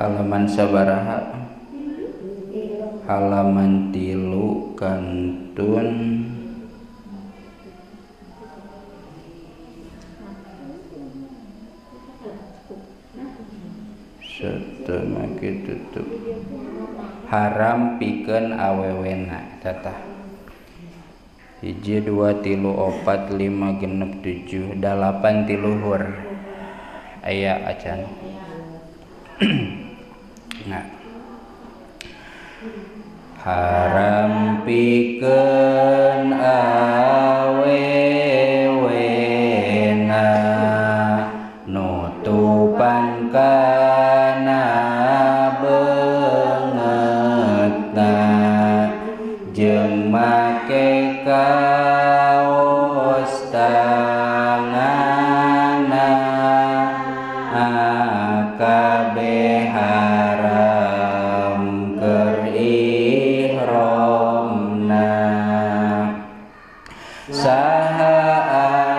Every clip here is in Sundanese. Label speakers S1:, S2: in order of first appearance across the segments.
S1: Halaman sabaraha? Halaman 3 kantun 1 tutup. Haram pikeun awewena tatah. 1 2 3 4 5 6 7 8 tiluhur aya acan. Nah, haram pikeun awewena nutupan kana beungeutna jeung make kaos tanganna kabeh haram keur ihramna. Saha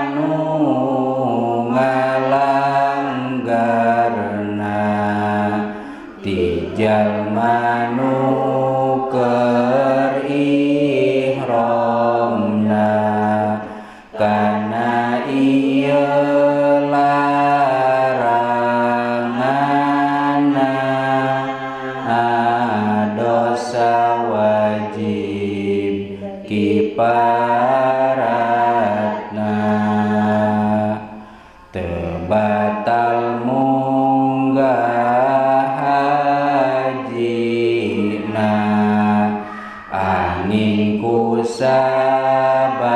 S1: anu ngalanggarna ti jalma nu keur ihramna kana ieu laranganna dosa wajib kiparatna teu batal munggah hajina angin ku sabab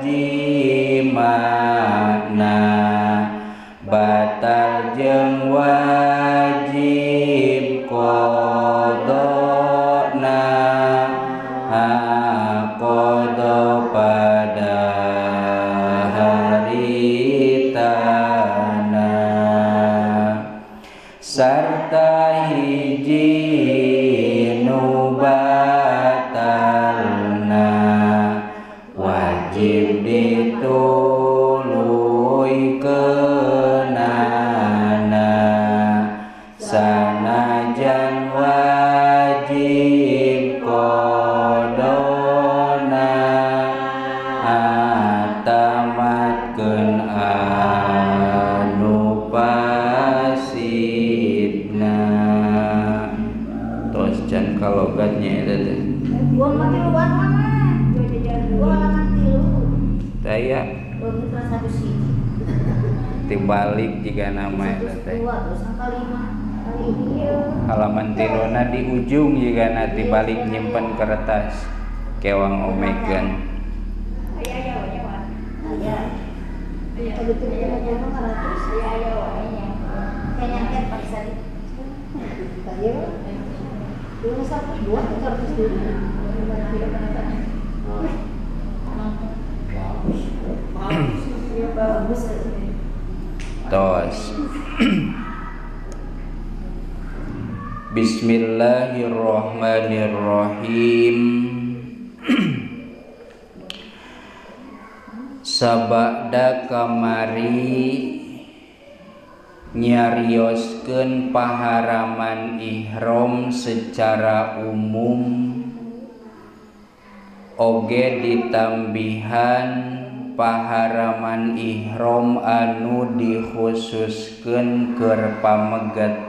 S1: jimana batal jeung wajib qadana qada pada haritana sarta hiji nu batalna wajib dituluykeunana sanajan wajib qadana tamatkeun anu pasidna. Tos can kalogatnya eta teh.
S2: Gua mah tiluan mana? Gua halaman 3.
S1: Taya. Tibalik jika nama eta teh. Halaman 3 na di ujung jika na tibalik nyimpen kertas kewang omegan. Tos. Bismillahirrahmanirrahim. Sabada kamari nyarioskeun paharaman ihram secara umum oge ditambihan paharaman ihram anu dikhususkeun keur pamegat.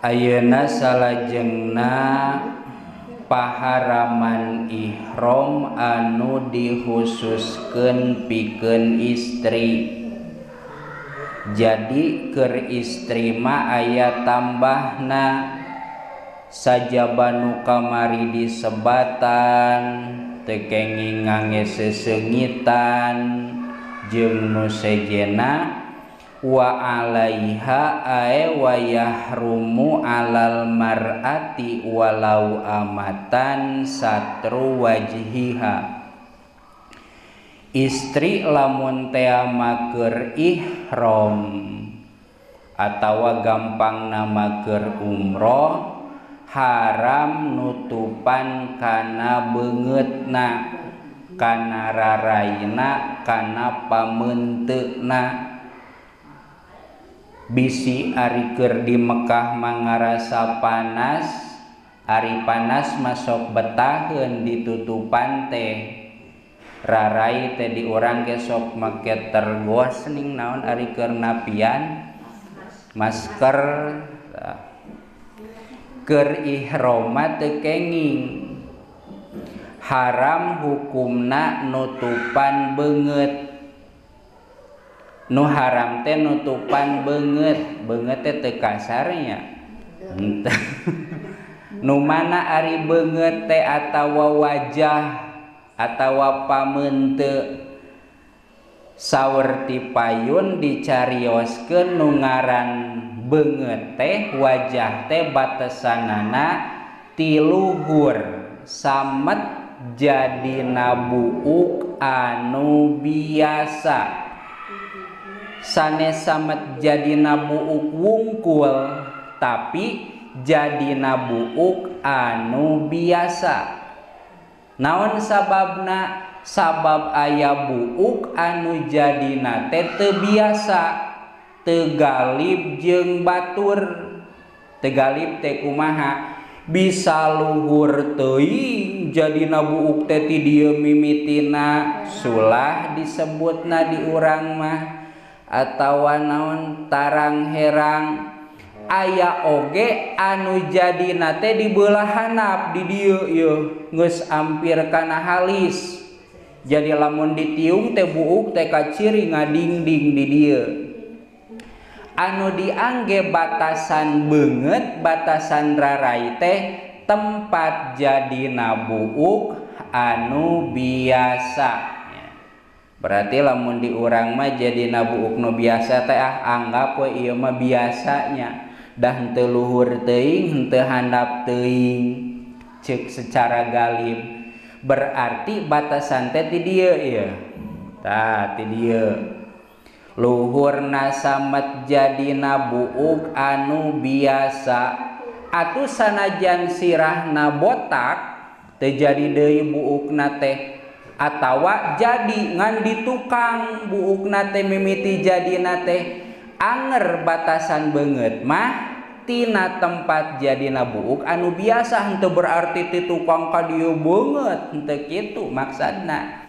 S1: Ayeuna salajengna paharaman ihram anu dikhususkeun pikeun istri. Jadi keur istri mah aya tambahna sajaba nu kamari disebatan teu kenging ngange seseungitan jeung nu sejena wa alaiha ae wa yahrumu alal mar'ati walau amatan satru wajhiha. Istri lamun tea maker ihram atawa gampang maker umroh haram nutupan kana beungeutna, kana raraina, kana pameunteuна. Bisi ari keur di Mekah mangarasa panas, ari panas masuk betaheun ditutupan teh. Rarai teh di urang ge sok make tergos ning naon ari keur napian masker. Keur ihram teu kenging. Haram hukumna nutupan beungeut. Nu haram teh nutupan beungeut, beungeut teh teu kasarnya. Nu mana ari beungeut teh atawa wajah atawa pameunte saur ti payun dicarioskeun nu ngaran beungeut teh wajah teh batesanana ti luhur samet jadina buuk anu biasa. Sanes samet jadina buuk wungkul tapi jadina buuk anu biasa. Naon sababna? Sabab aya buuk anu jadina teh teu biasa, teu galib jeung batur. Teu galib teh kumaha? Bisa luhur teuing jadina buuk teh ti dieu mimitina sulah disebutna di urang mah atawa naon tarang herang. Aya oge anu jadina teh di beulah handap di dieu ieu geus ampir kana halis. Jadi lamun ditiung teh buuk teh kaciri ngadingding di dieu. Anu diangge batasan beungeut, batasan rarai teh tempat jadina buuk anu biasa. Berarti lamun di urang mah jadina buuk nu biasa teh ah anggap we ieu mah biasanya. Dah henteu luhur teuing, henteu handap teuing. Ceuk secara galib. Berarti batasan teh ti dieu ieu. Tah ti dieu. Luhurna samet jadina buuk anu biasa. Atuh sanajan sirahna botak teu jadi deui buukna teh atawa jadi ngan di tukang buukna teh mimiti jadina teh anger batasan beungeut mah tina tempat jadina buuk anu biasa. Henteu berarti ti tukang ka dieu beungeut, henteu kitu maksudna.